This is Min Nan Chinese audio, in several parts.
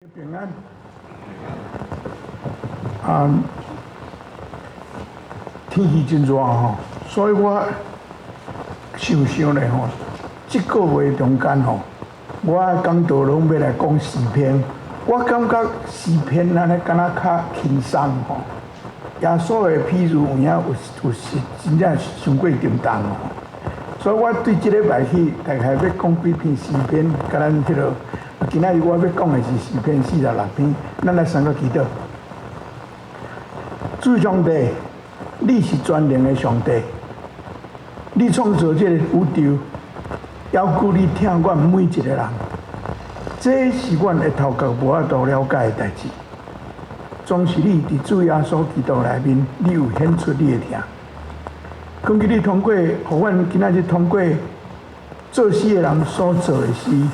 平安。啊，天氣真熱吼，所以我想想咧吼，這個月中間吼，我講道攏欲來講詩篇，我感覺詩篇按呢敢若較輕鬆吼。耶穌的譬喻有影有有時真正傷過沉重吼，所以我對這禮拜起大概欲講幾篇詩篇，共咱彼落。今仔日我欲講的是詩篇四十六篇，咱來三個祈禱。主上帝，你是全能的上帝，你創造這個宇宙，猶閣你疼阮每一個人，這是阮的頭殼無法度了解的代誌。總是你佇主耶穌基督內面，你有顯出你的疼。根據你通過，予阮今仔日通過作詩的人所做的詩，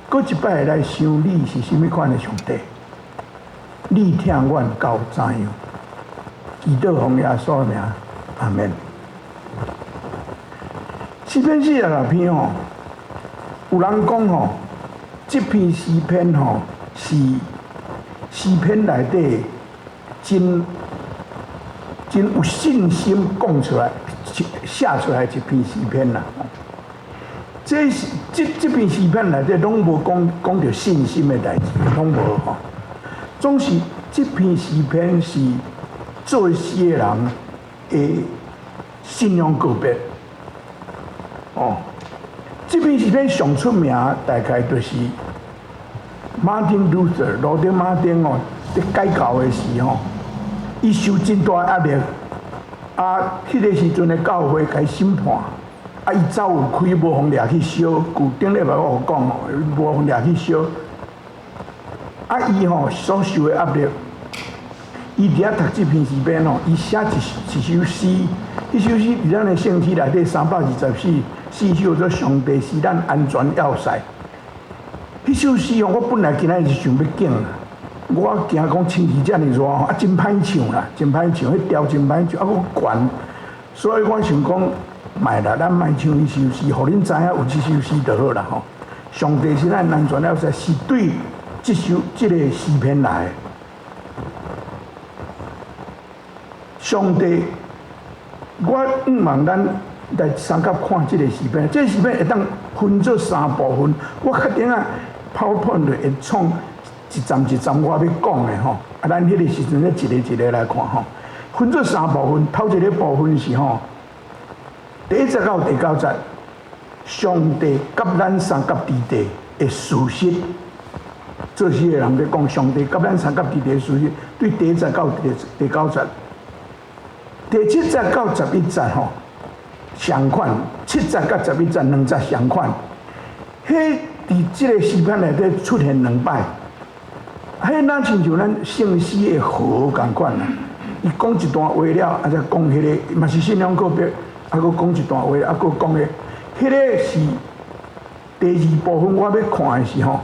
閣一擺來想你是啥物款的上帝。你疼阮到怎樣？祈禱奉耶穌名，阿門。詩篇四十六篇吼，有人講吼，這篇詩篇吼是詩篇內底真真有信心講出來、寫出來一篇詩篇啦。這是這這篇詩篇內底攏無講講著信心的代誌，攏無吼。總是這篇詩篇是作詩的人的信仰告白。哦，這篇詩篇上出名，大概就是馬丁路德、路德馬丁哦，佇改教的時吼，伊受真大壓力，啊，彼個時陣的教會共伊審判，啊，伊走有開無予掠去燒，舊頂禮拜我有講吼，無予掠去燒，啊，伊吼所受的壓力，伊佇遐讀這篇詩篇吼，伊寫一一首詩，彼首詩佇咱的聖詩內底324，四首做上帝是咱安全要塞。彼首詩吼，我本來今仔日是想欲揀，我驚講天氣遮爾熱吼，啊真歹唱啦，真歹唱，彼調真歹唱，啊閣懸，所以我想講，莫啦，咱莫唱彼首詩，予恁知影有這首詩就好啦吼。上帝是咱安全要塞，是對這首這個詩篇來的。上帝，我向望咱來相佮看這個詩篇，這個詩篇會當分做三部分。我確定啊，PowerPoint 會創一站一站我欲講的吼。啊，咱彼個時陣咧一个一个來看吼。分做三部分，頭一个部分是吼，第一節到第九節，上帝佮咱相佮佇地的事實。作詩的人咧講，上帝佮咱相佮佇地的事實，對第一節到第第九節。第七節到十一節吼，相款；七節佮十一節兩節相款。彼佇這个詩篇內底出現兩擺，彼若親像咱聖詩的和仝款啦。伊講一段話了，啊，才講彼个嘛是信仰告白，啊，閣講一段話，啊，閣講彼，彼个是第二部分。我欲看的是吼，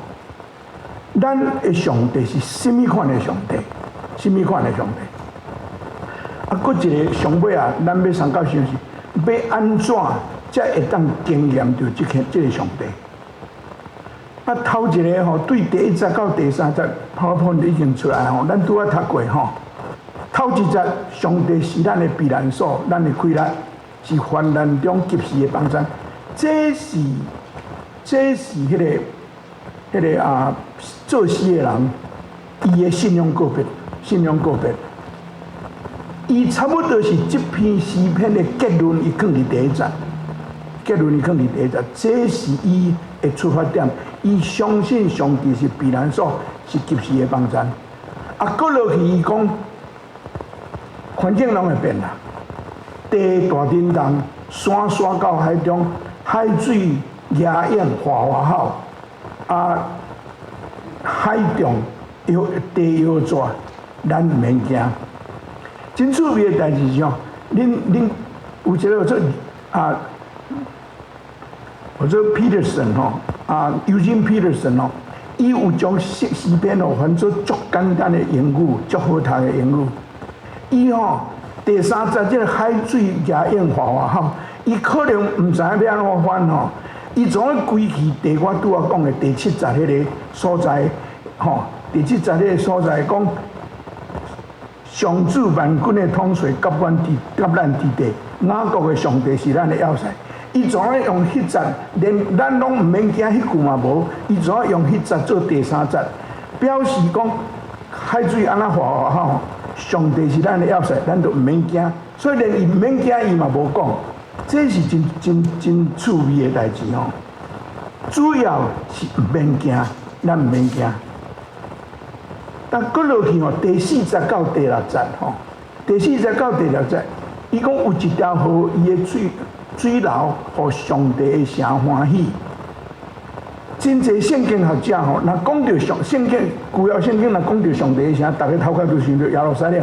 咱的上帝是啥物款的上帝？啥物款的上帝？啊，閣一个上尾啊，咱欲相佮想是，欲按怎才會當經驗著這個這个上帝？啊，頭一个吼，對第一節到第三節，PowerPoint 已經出來吼，咱拄仔讀過吼。頭一節，上帝是咱的避難所，咱的氣力是患難中及時的幫贊。這是這是彼个彼个啊，作詩的人，伊的信仰告白，信仰告白。伊差不多是這篇詩篇的結論，伊囥佇第一節，結論伊囥佇第一節，這是伊的出發點。伊相信上帝是避難所，是及時的幫贊。啊，閣落去伊講，環境攏會變啦，地大震動，山徙到海中，海水夯湧嘩嘩吼，啊，海中搖地搖逝，咱毋免驚。真趣味的代誌是吼，恁恁有一个叫做啊，叫做 Peterson 吼，啊，Eugene Peterson 吼，伊有將詩詩篇哦翻做足簡單的英語，足好讀的英語。伊吼第三節這个海水夯湧嘩嘩吼，伊可能毋知影欲按怎翻吼，伊總愛歸去第我拄仔講的第七節彼个所在吼，佇這節个所在講，上主萬軍的統帥佮阮佇佮咱佇地，雅各的上帝是咱的要塞。伊怎樣用彼節，連咱攏毋免驚，彼句嘛無，伊怎樣用彼節做第三節，表示講海水按怎嘩嘩吼，上帝是咱的要塞，咱就毋免驚。所以連伊毋免驚，伊嘛無講，這是真真真趣味的代誌吼。主要是毋免驚，咱毋免驚。但閣落去吼，第四節到第六節吼，第四節到第六節，伊講有一條河，伊的水水流，予上帝的城歡喜。真濟聖經學者吼，若講著上聖經舊約聖經，若講著上帝的城，逐家頭殼就想著耶路撒冷。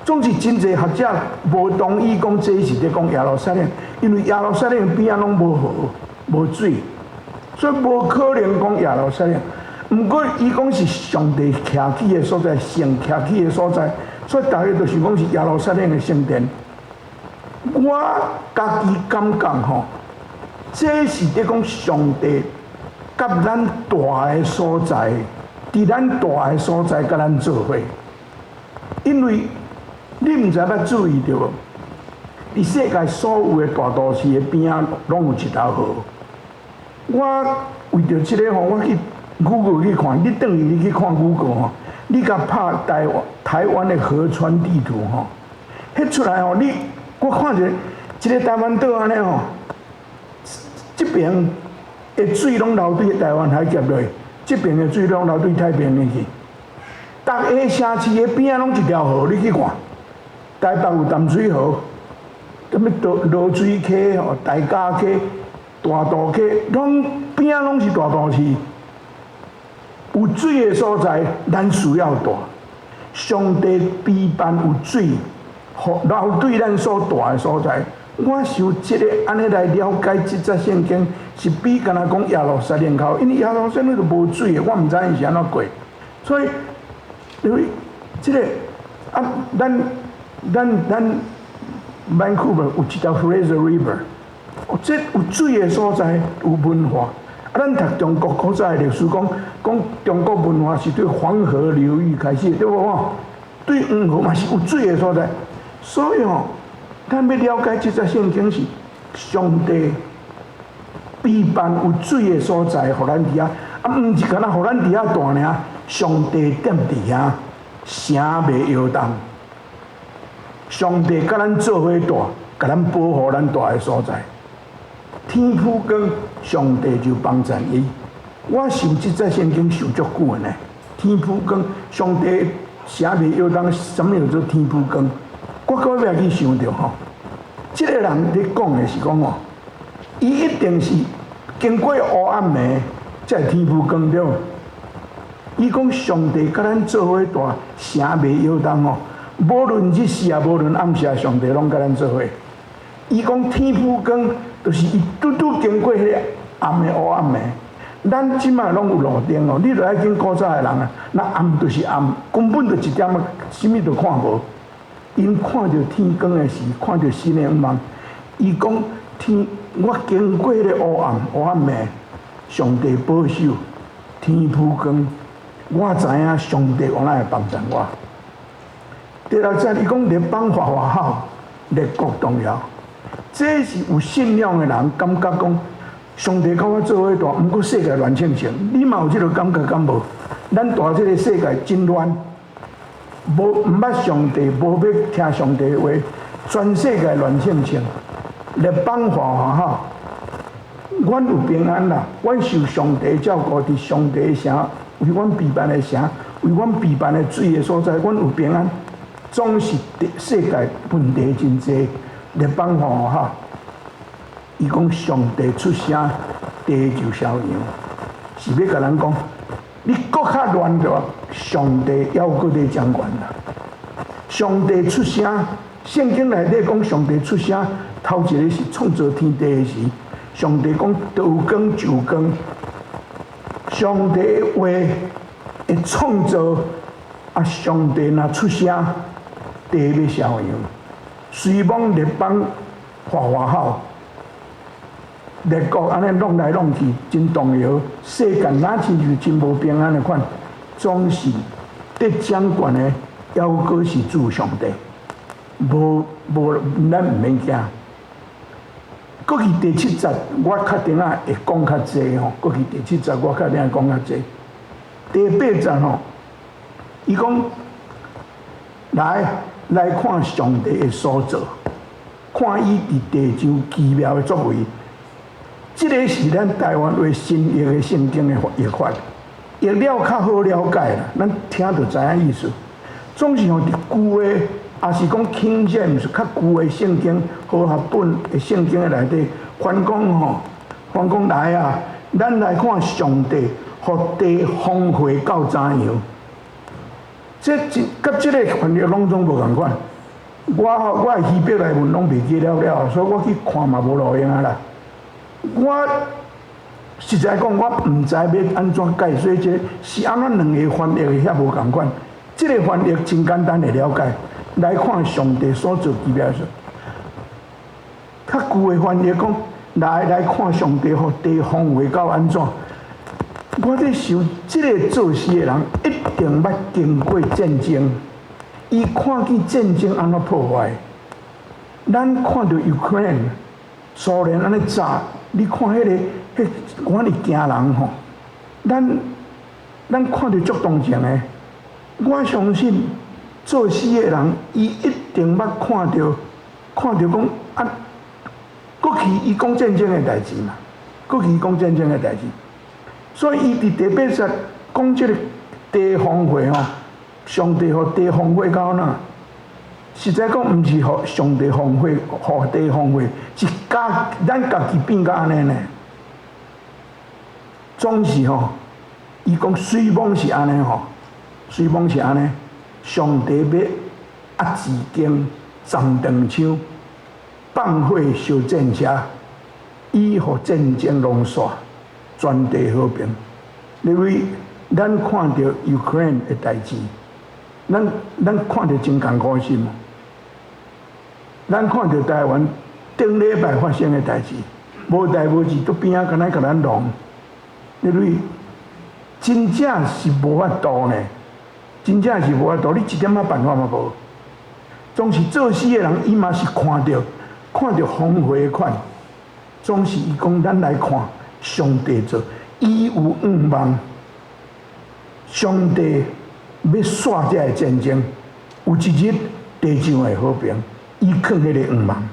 總是真濟學者無同意講這是咧講耶路撒冷，因為耶路撒冷邊仔攏無河無水，所以無可能講耶路撒冷。毋過伊講是上帝徛起的所在，城徛起的所在，所以逐家就想講是耶路撒冷的聖殿。我家己感覺吼，這是咧講上帝佮咱蹛的所在，佇咱蹛的所在佮咱做伙。因為你毋知捌注意著無？佇世界所有的大都市的邊仔，攏有一條河。我為著這个吼，我去 Google 去看，你轉去你去看 Google 吼，你共拍台灣的河川地圖吼，彼出來吼，你我看一個一个台灣島按呢吼，這邊的水攏流對台灣海峽落去，這邊的水攏流對太平洋去。逐个城市的邊仔攏一條河，你去看，台北有淡水河，啥物濁水溪吼、大甲溪、大肚溪，攏邊仔攏是大都市。有水的所在，咱需要蹛。上帝備辦有水，予流對咱所蹛的所在。我想這个按呢來了解這節聖經，是比干焦講耶路撒冷較好，因為耶路撒冷都無水的，我毋知𪜶是按怎過。所以，因為這个啊，咱 Vancouver 有一條 Fraser River，哦，這有水的所在有文化。啊，咱讀中國古早的歷史，講講中國文化是對黃河流域開始，對無吼？對黃河嘛是有水的所在，所以吼，咱欲了解這節聖經是上帝備辦有水的所在，予咱佇遐，啊，毋是干焦予咱佇遐蹛爾，上帝踮佇遐，城袂搖動。上帝佮咱做伙蹛，共咱保護咱蹛的所在。天普光，上帝就幫贊伊。我想這節聖經想足久的呢。天普光，上帝城袂搖動，啥物叫做天普光？我到尾去想著吼，這个人咧講的是講哦，伊一定是經過烏暗暝，才會天普光對無？伊講上帝佮咱做伙蹛，城袂搖動哦，無論日時也無論暗時，上帝攏佮咱做伙。伊講天普光，就是伊拄拄經過彼个暗的烏暗暝。咱這擺攏有路燈哦，你著愛見古早的人啊，若暗就是暗，根本就一點仔啥物都看無。𪜶看著天光的時，看著新的向望。伊講天，我經過彼个烏暗烏暗暝，上帝保守天普光，我知影上帝有哪會幫助我。第六節伊講列邦嘩嘩吼，列國動搖，這是有信仰的人感覺講，上帝佮我做伙蹛，毋過世界亂清清，你嘛有這个感覺敢無？咱蹛這个世界真亂，無毋捌上帝，無欲聽上帝話，全世界亂清清，列邦嘩嘩吼，阮有平安啦，阮受上帝照顧，佇上帝的城，為阮備辦的城，為阮備辦的水的所在，阮有平安。總是世界問題真濟，列邦嘩嘩吼。伊講上帝出聲，地就消揚，是欲共咱講，你閣較亂著，上帝猶閣咧掌權啦。上帝出聲，聖經內底講上帝出聲，頭一个是創造天地的時，上帝講有光就有光。上帝話會創造，啊，上帝若出聲，地欲消揚。雖罔列邦嘩嘩吼，列國按呢弄來弄去，真動搖，世界若親像真無平安的款。總是得掌權的，猶閣是主上帝，無無，咱毋免驚。過去第七節，我確定啊會講較濟吼。過去第七節，我確定會講較濟。第八節吼，伊講來來看上帝的所做，看伊佇地上奇妙的作為。這个是咱台灣話新譯的聖經的譯法，譯了較好了解啦。咱聽就知影意思。總是吼佇舊的，抑是講 King James 較舊的聖經和合本的聖經的內底，翻講吼，翻講來啊，咱來看上帝予地荒廢到怎樣？這這佮這个翻譯攏總無仝款。我我的希伯來文攏袂記了了，所以我去看嘛無路用啊啦。我實在講，我毋知欲按怎解說這個，是按怎兩個翻譯的遐無仝款。這个翻譯真簡單會了解，來看上帝所做奇妙事。較舊的翻譯講，來來看上帝予地荒廢到按怎？我咧想，這个作詩的人一定捌經過戰爭，伊看見戰爭按怎破壞。咱看著 Ukraine 蘇聯按呢炸，你看彼个，彼我是驚人吼。咱咱看著足同情的。我相信作詩的人，伊一定捌看著，看著講啊，過去伊講戰爭的代誌嘛，過去伊講戰爭的代誌，所以伊佇第八節講這个地荒廢吼，上帝予地荒廢到哪？實在講，毋是予上帝荒廢，予地荒廢，是家咱家己變甲按呢呢。總是吼，伊講雖罔是按呢吼。雖罔是按呢，上帝欲壓一間欉長槍，放火燒戰車，伊予戰爭攏煞，全地和平。因為咱看著 Ukraine 的代誌，咱咱看著真艱苦心。咱看著台灣頂禮拜發生的代誌，無代無誌，佇邊仔敢若共咱弄，因為真正是無法度呢。真正是無法度，你一點仔辦法嘛無。總是作詩的人，伊嘛是看著看著荒廢的款，總是伊講咱來看上帝做，伊有向望，上帝欲煞這个戰爭，有一日地上會和平，伊囥彼個向望。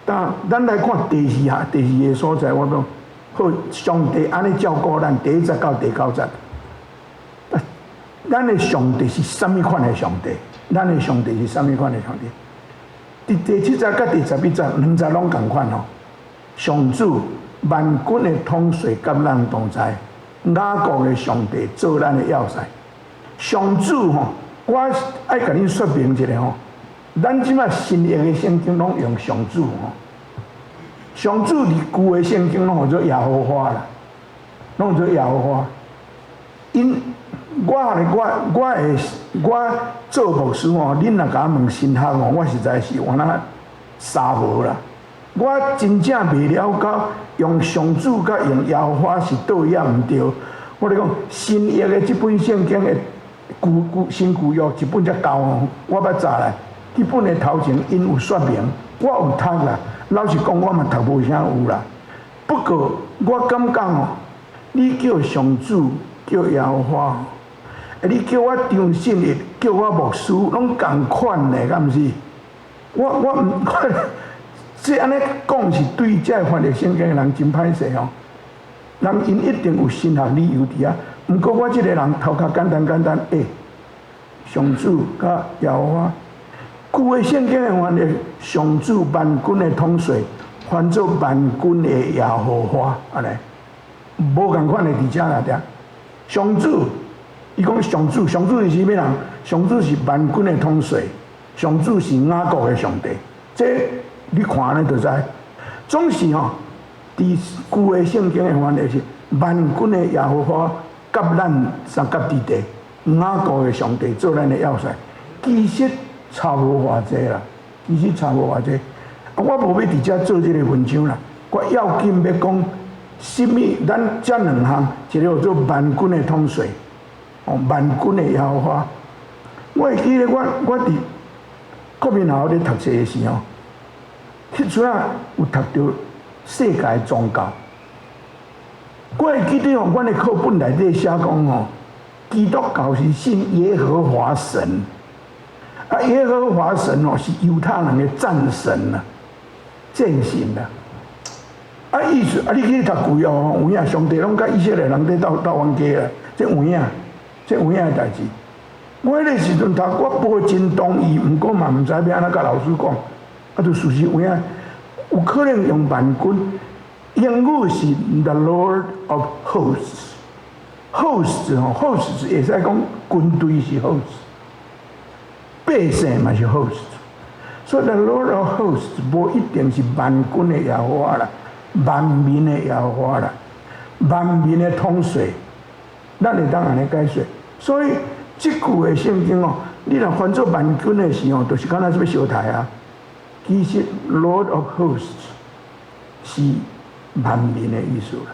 但咱來看第四項，第四个所在，我講。好，上帝按呢照顧咱，第一節到第九節。咱的上帝是啥物款的上帝？咱的上帝是啥物款的上帝？佇第七節佮第十一節兩節攏仝款吼。上主萬軍的統帥佮咱同在，雅各的上帝做咱的要塞。上主吼，我愛共恁說明一下吼，咱這馬新約的聖經攏用上主吼。上主佇舊的聖經攏號做耶和華啦，攏號做耶和華。𪜶我我我會我做牧師吼，恁若共我問神學吼，我實在是有哪沙無啦。我真正袂了解用上主佮用耶和華是佗位仔毋對。我咧講新約的這本聖經的舊舊新舊約一本才厚吼，我捌查來，這本的頭前𪜶有說明，我有讀啦。老實講，我嘛讀無啥有啦。不過我感覺吼，你叫上主，叫耶和華，你叫我張信義，叫我牧師，攏仝款呢，敢毋是？我我毋，這按呢講是對這个翻譯聖經的人真歹勢吼。人𪜶一定有神學理由佇遐。毋過我這个人頭殼簡單簡單，欸，上主佮耶和華。舊的聖經的翻譯，上主萬軍的統帥，翻做萬軍的耶和華，按呢，無仝款的佇遮啦，對。上主，伊講上主，上主是啥物人？上主是萬軍的統帥，上主是雅各的上帝。這你看按呢就知。總是吼，佇舊的聖經的翻譯是萬軍的耶和華，佮咱相佮佇地，雅各的上帝做咱的要塞。其實差無偌濟啦，其實差無偌濟。啊，我無欲佇遮做這个文章啦，我要緊欲講，啥物？咱這兩項，一个叫做萬軍的統帥，哦，萬軍的耶和華。我會記得我佇國民學校咧讀冊的時候，彼陣仔有讀著世界宗教。我會記得吼，阮的課本內底寫講吼，基督教是信耶和華神，啊，耶和華神哦是猶太人的戰神啊，戰神啊。啊，意思啊，你去讀舊約吼，有影上帝攏佮以色列人佇鬥鬥冤家啊，這有影，這有影的代誌。我彼个時陣讀，我無真同意，毋過嘛毋知欲按怎共老師講。啊，就事實有影，有可能用萬軍，英語是 The Lord of Hosts，Hosts 吼，Hosts 會使講軍隊是 host，百姓嘛是 host，所以 The Lord of Hosts 無一定是萬軍的耶和華啦，萬民的耶和華啦，萬民的統帥，咱會當按呢解說。所以這句的聖經哦，你若翻做萬軍的時候，就是敢若是欲相刣啊。其實 Lord of Hosts 是萬民的意思啦。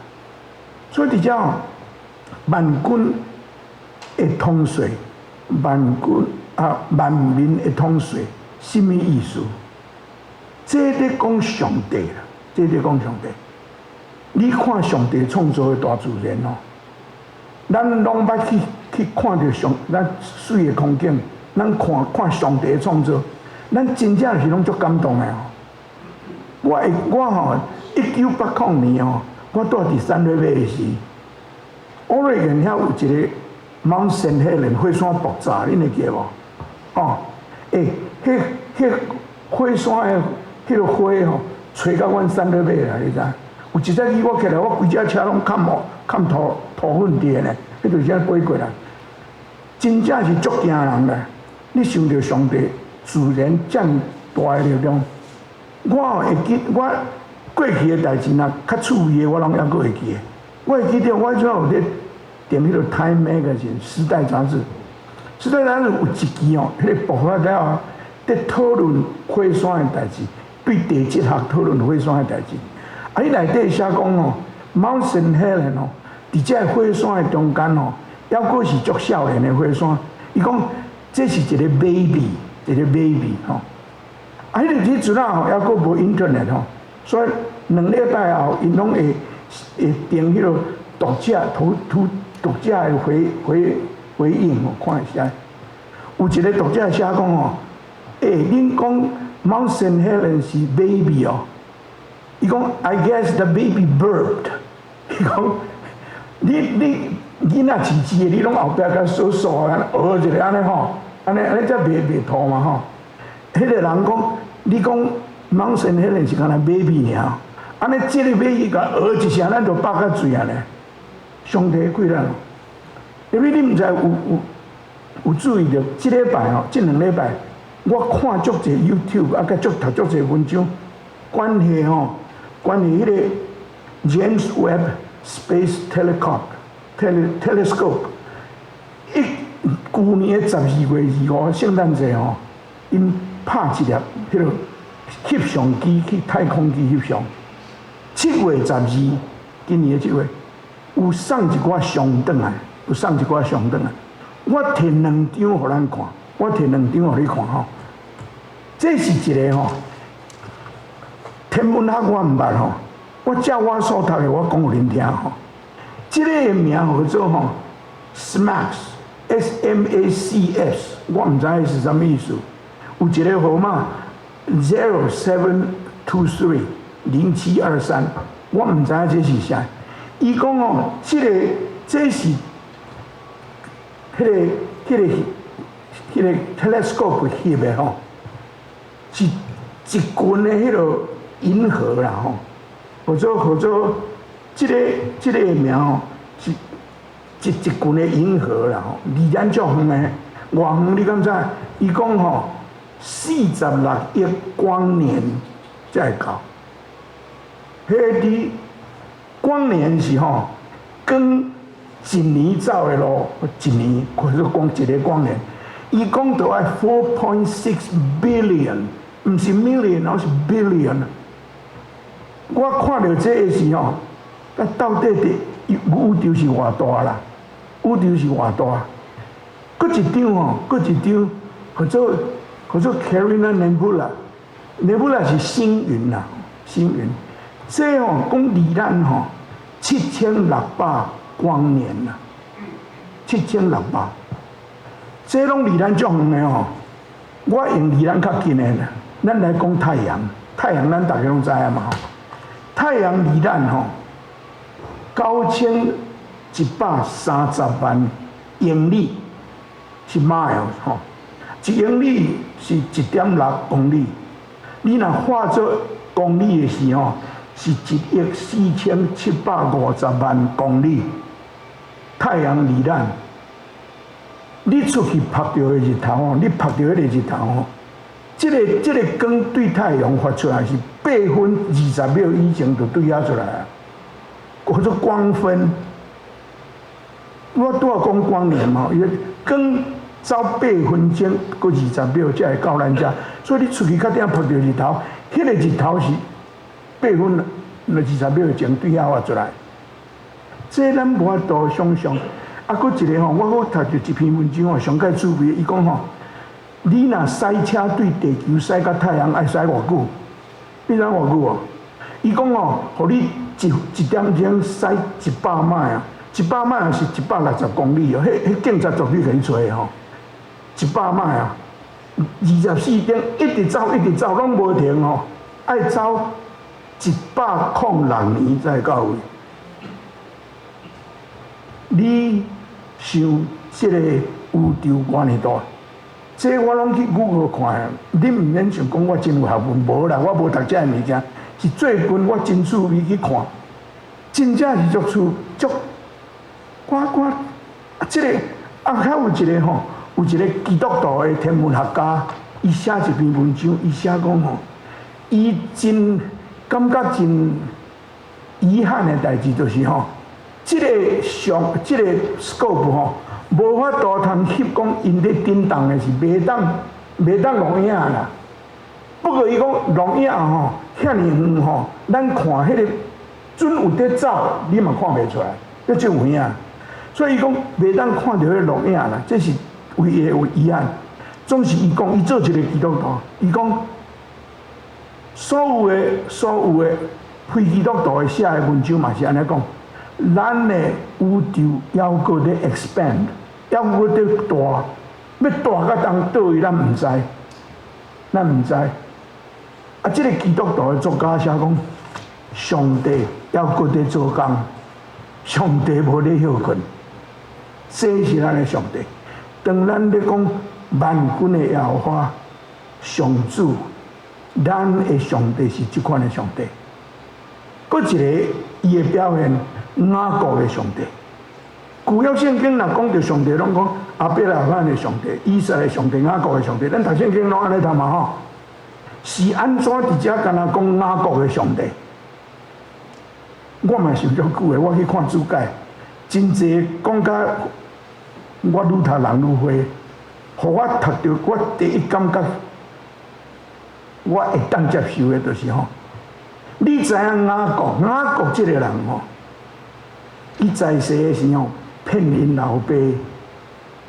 所以佇遮哦，萬軍的統帥，萬軍啊，萬民的統帥，啥物意思？這咧講上帝啦，這咧講上帝。你看上帝創造的大自然哦，咱攏捌去看著上咱媠的空景，咱看看上帝的創造，咱真正是攏足感動的哦。我吼，1980年吼，我住佇三瑞尾的時，奧瑞根遐有一個 Mount Saint Helens 火山爆炸，恁會記無？哦，欸，彼火山的彼個火吼，吹到阮三瑞尾來，你知？有一早起我起來，我規隻車攏崁毛崁塗塗粉佇咧，彼就是按飛過來，真正是足驚人的。你想著上帝自然遮爾大的力量，我會記我過去的代誌，若較趣味的，我攏猶閣會記得。我會記得我彼陣有咧訂彼個《Time Magazine》時代雜誌，時代雜誌有一期哦，彼個爆發了後，佇討論火山的代誌，對地質學討論火山的代誌。啊，彼內底寫講哦，Mount Saint Helens 哦，佇這個火山的中間哦，猶閣是足少年的火山。伊講這是一個 baby，一個 baby 吼。啊，彼個時陣啊吼，猶閣無 internet 吼，所以2禮拜後，𪜶攏會訂彼個讀者圖圖讀者的回應吼，看一下。有一個讀者寫講吼，欸，恁講 Mount Saint Helens 是 baby 哦。伊講，I guess the baby burped。伊講，你囡仔飼飼的，你攏後壁共嗍嗍啊，訛一下按呢吼，按呢按呢才袂吐嘛吼。彼個人講，你講 Mount Saint Helens 是敢若 baby 爾，按呢這個 baby 共訛一聲，咱就飽較醉啊咧。上帝貴人，因為你毋知有有注意著，這禮拜吼，這兩禮拜我看足濟 YouTube，啊，佮足讀足濟文章，關係吼。關於彼個 James Webb Space Telescope，伊舊年的12月25聖誕節吼，𪜶拍一粒彼個翕相機去太空去翕相。7月12，今年的7月，有送一寡相轉來，有送一寡相轉來。我摕兩張予咱看，我摕兩張予你看吼。這是一個吼。天文學我毋捌吼，我照我所讀的，我講予恁聽吼。這個名號做吼，SMACS，S M A C S，我毋知是啥物意思。有一個號碼 0723 0723，我毋知這是啥。伊講哦，這個這是彼個 telescope 翕的吼，是一群的彼個銀河啦吼，或者這個名吼是一群的銀河啦吼，離咱足遠的，偌遠你敢知？伊講吼，46億光年才會到。彼佇光年是吼，光一年走的路，一年或者講一個光年，伊講著愛 4.6 billion，毋是 million，而是 billion。我看著這個時吼，啊，到底佇宇宙是偌大啦？宇宙是偌大？閣一張吼，閣一張，叫做 Carina Nebula，Nebula 是星雲啦，星雲。這吼講離咱吼7600光年啦，七千六百。這攏離咱足遠的吼，我用離咱較近的啦。咱來講太陽，太陽咱逐家攏知影嘛吼。太陽離咱吼9130萬英里，是 mile 吼，1英里是1.6公里。你若化做公里的時吼，是1億4750萬公里。太陽離咱，你出去曝著的日頭吼，你曝著彼個日頭吼，這個光對太陽發出來是8分20秒以前就對遐出來啊，叫做光分。我拄仔講光年嘛，伊光走8分鐘閣20秒才會到咱遮，所以你出去較頂曝著日頭，彼個日頭是8分20秒前對遐發出來。這咱無法度想象。啊，閣一個吼，我閣讀著一篇文章吼，上蓋趣味。伊講吼，你若駛車對地球駛到太陽，愛駛偌久？你知影偌久無？伊講吼，予你一點鐘駛100邁啊，100邁是160公里哦。彼警察絕對共你揣吼，100邁啊，24點一直走一直走，攏無停吼，愛走106年才會到位。你想這個宇宙偌爾大？這我攏去 Google 看，你毋免想講我真有學問，無啦，我無讀這个物件。是最近我真趣味去看，真正是足趣足。我啊，這個啊，還有一個吼，有一個基督徒的天文學家，伊寫一篇文章，伊寫講吼，伊真感覺真遺憾的代誌就是吼，這個上這個 scope 吼，無法度通翕講𪜶咧振動的是袂當錄影啦。不過伊講錄影吼，遐爾遠吼，咱看彼個準有佇走，你嘛看袂出來，這真有影。所以伊講袂當看著彼個錄影啦，這是唯一的遺憾。總是伊講，伊做一個基督徒，伊講所有的非基督徒的寫的文章嘛是按呢講，咱的宇宙猶閣咧 expand，猶閣佇大，欲大到當佗位，咱毋知，咱毋知。啊，這個基督徒的作家寫講，上帝猶閣佇做工，上帝無咧歇睏，這是咱的上帝。當咱咧講萬軍的耶和華上主，咱的上帝是這款的上帝。閣一個伊的表現，雅各的上帝。舊約聖經若講著上帝，攏講亞伯拉罕的上帝、以撒的上帝、雅各的上帝。咱讀聖經攏按呢讀嘛吼。是按怎佇遮敢若講雅各的上帝？我嘛想足久的，我去看注解，真濟講甲我愈讀人愈花，予我讀著我第一感覺，我會當接受的，就是吼，你知影雅各，雅各這個人吼，伊在世的時候騙𪜶老爸，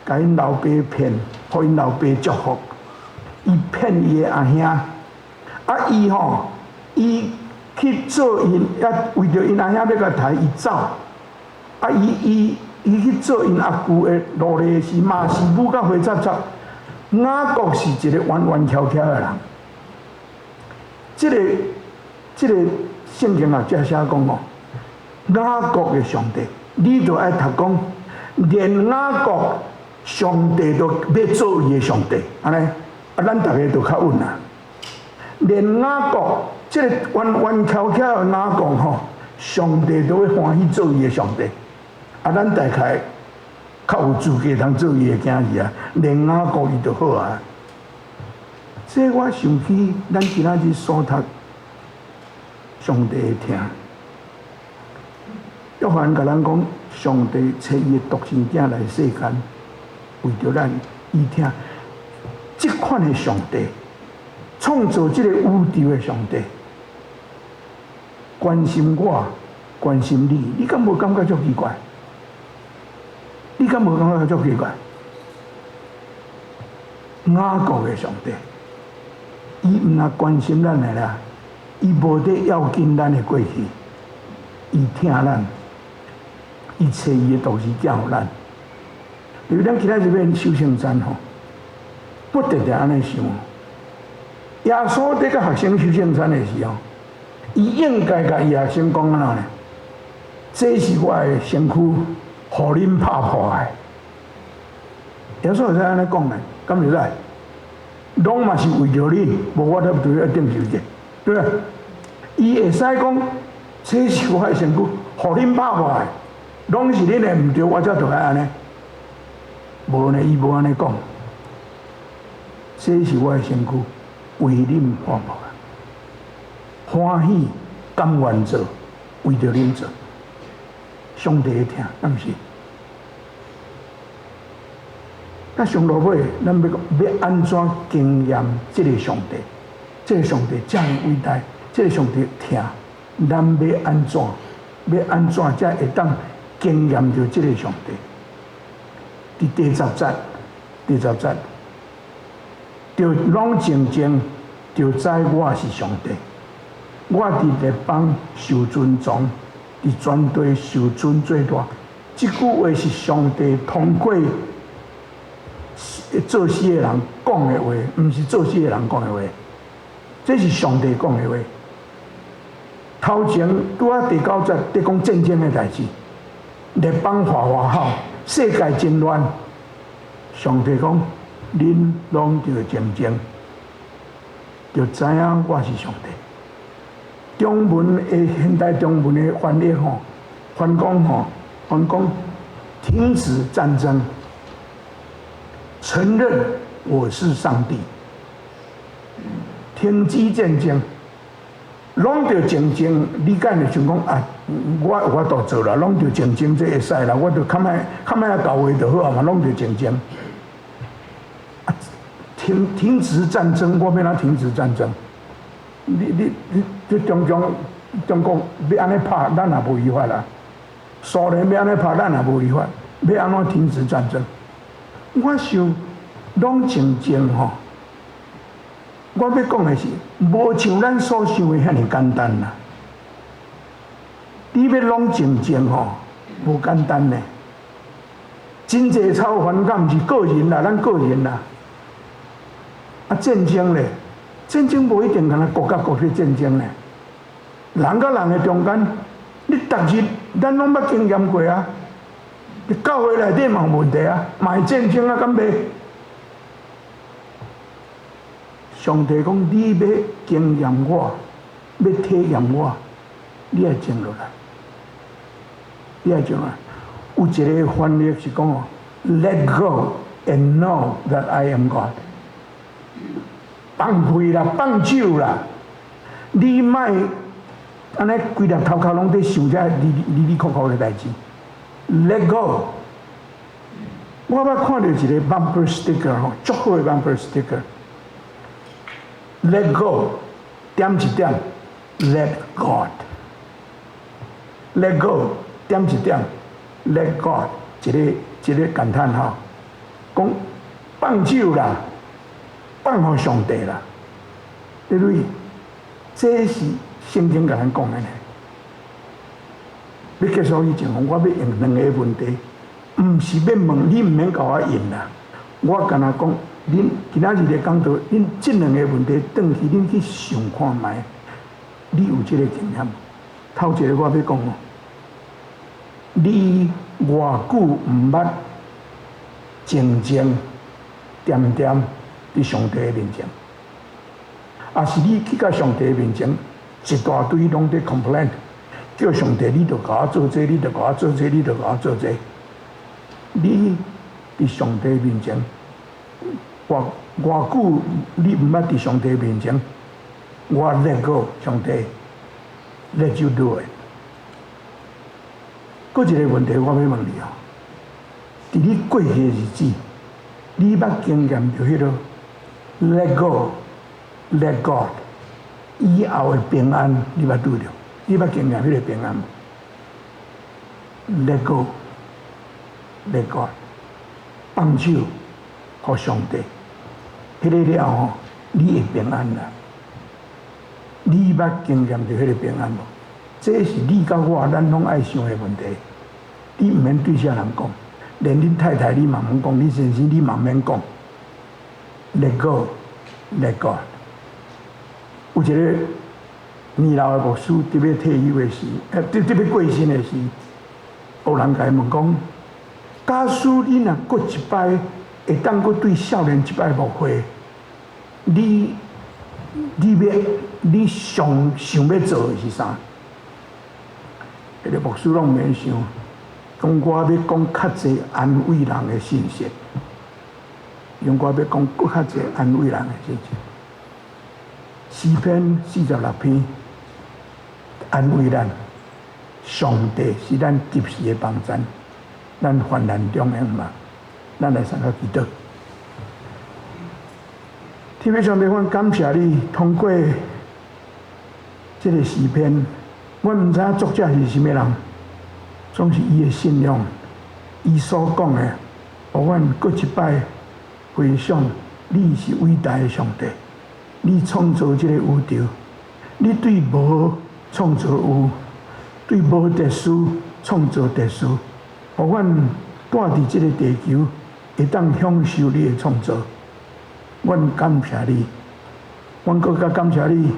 共𪜶老爸騙，予𪜶老爸祝福，伊騙伊的阿兄，啊伊吼，伊去做𪜶，啊為著𪜶阿兄欲共刣伊走，啊伊伊伊去做𪜶阿舅的奴隸時，嘛是舞甲花插插。雅各是一個彎彎翹翹的人，這個聖經學者寫講吼，雅各的上帝，你著愛讀講，連雅各上帝都欲做伊的上帝，按呢，啊，咱逐家就較穩啦。連雅各這個彎彎翹翹的雅各吼，上帝都欲歡喜做伊的上帝，啊，咱大概較有資格通做伊的囝兒啊，連雅各伊就好啊。這我想起咱今仔日所讀上帝的疼。約翰共咱講，上帝差伊的獨生囝來世間，為著咱伊疼。這款的上帝，創造這個宇宙的上帝，關心我，關心你，你敢無感覺足奇怪？你敢無感覺足奇怪？雅各的上帝，伊毋若關心咱的啦，伊無佇要緊咱的過去，伊疼咱，伊賜伊的獨生子予咱。因為咱今仔日欲守聖餐吼，不定定按呢想。耶穌佇佮學生守聖餐的時候，伊應該共伊學生講按怎呢？這是我的身軀，予恁拍破的。耶穌會使按呢講呢？敢會使？攏嘛是為著恁，無我才佇遐頂受者，對無？伊會使講，這是我的身軀，予恁拍破的，攏是恁的毋對，我才著愛按呢。無呢，伊無按呢講。這是我的身軀，為恁破破的，歡喜甘願做，為著恁做。上帝會疼，敢毋是？那上落尾，咱欲講欲按怎經驗這个上帝？這个上帝遮爾偉大，這个上帝疼，咱欲按怎？欲按怎才會當經驗著這个上帝？佇第十節，第十節，著攏靜靜，就知我是上帝。我佇列邦受尊崇，佇全地受尊最大。這句話是上帝通過做詩的人講的話，毋是做詩的人講的話。這是上帝講的話。頭前拄仔第九節佇講戰爭的代誌，列邦嘩嘩吼，世界真亂。上帝講，恁攏著靜靜，就知影我是上帝。中文的現代中文的翻譯吼，翻講吼，翻講停止戰爭，承認我是上帝，停止戰爭，攏著靜靜。你敢會想講啊？我有法度做啦，攏著靜靜，這會使啦。我著較莫較莫遐搞話就好啊嘛，攏著靜靜。啊，停止戰爭，我欲按怎停止戰爭？你你你，這中國欲按呢拍，咱也無違法啦。蘇聯欲按呢拍，咱也無違法。欲按怎停止戰爭？我想攏靜靜吼。我欲講的是，無像咱所想的遐爾簡單啦。你欲攏靜靜吼，無簡單呢。真濟吵煩敢毋是個人啦，咱個人啦。啊，戰爭咧，戰爭無一定干焦國佮國去戰爭呢。人佮人的中間，你逐日咱攏捌經驗過啊。你教會內底嘛有問題啊，嘛會戰爭啊，敢袂？上帝講，你欲經驗我，欲體驗我，你愛靜落來，你愛靜落來。有一个翻譯是講哦，Let go and know that I am God。放開啦，放手啦，你莫按呢規粒頭殼攏佇想這哩哩哩扣扣的代誌。Let go。我捌看著一个 bumper sticker 吼，足好的 bumper sticker。Let go，點一點，Let God。Let go，點一點，Let God，一个一个感嘆號，講放手啦，放予上帝啦。對不對？這是聖經共咱講的呢。欲結束以前，我欲用兩個問題，毋是欲問你，毋免共我應啦。我干焦講，恁今仔日的講道，恁這兩個問題，轉去恁去想看覓，你有這个經驗無？頭一個我欲講哦，你偌久毋捌靜靜恬恬佇上帝的面前，抑是你去到上帝的面前，一大堆攏佇 complain，叫上帝你著共我做這，你著共我做這，你著共我做這。你佇上帝面前，偌偌久你毋捌佇上帝面前，我 let go，上帝，let you do it。閣一个問題，我欲問你哦，佇你過去的日子，你捌經驗著彼个 let go，let God 以後的平安，你捌拄著？你捌經驗彼个平安無？ Let go，Let God，放手，予上帝。彼个了吼，你會平安啦。你捌經驗著彼个平安無？這是你佮我，咱攏愛想的問題。你毋免對啥人講，連恁太太你嘛毋免講，恁先生你嘛毋免講。Let go，Let God。有一个年老的牧師佇欲退休的時，佇欲過身的時，有人共伊問講：假使你若閣一擺會當閣對少年一擺牧會，你上想欲做的是啥？彼个牧師攏免想，講我欲講較濟安慰人的信息，用我欲講閣較濟安慰人的信息。詩篇46篇安慰咱，上帝是咱及時的幫贊，咱患難中的嘛，咱來相佮祈禱。天父上帝，阮感謝你，通過這個詩篇，阮毋知影作者是啥物人，總是伊的信仰，伊所講的，予阮閣一擺回想，你是偉大的上帝，你創造這個宇宙，你對無創造有，對無秩序創造秩序，予阮蹛佇這個地球，會當享受你的創造。阮感謝你，阮閣較感謝你，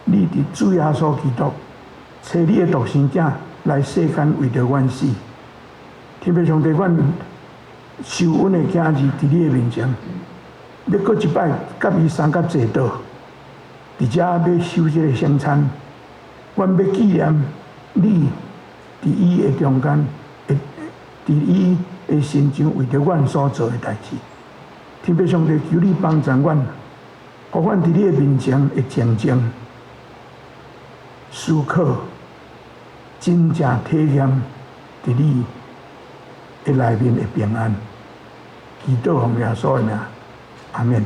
你佇主耶穌基督，差你的獨生子來世間為著阮死。天父上帝，阮受阮的囝兒佇你的面前，欲閣一擺佮伊相佮坐倒，佇遮欲守這個聖餐，阮欲紀念你佇伊的中間，佇伊的身上為著阮所做的代誌。天父上帝，求你幫助阮，予阮佇你的面前會靜靜思考，真正體驗佇你的內面的平安。祈禱奉耶穌的名，阿們。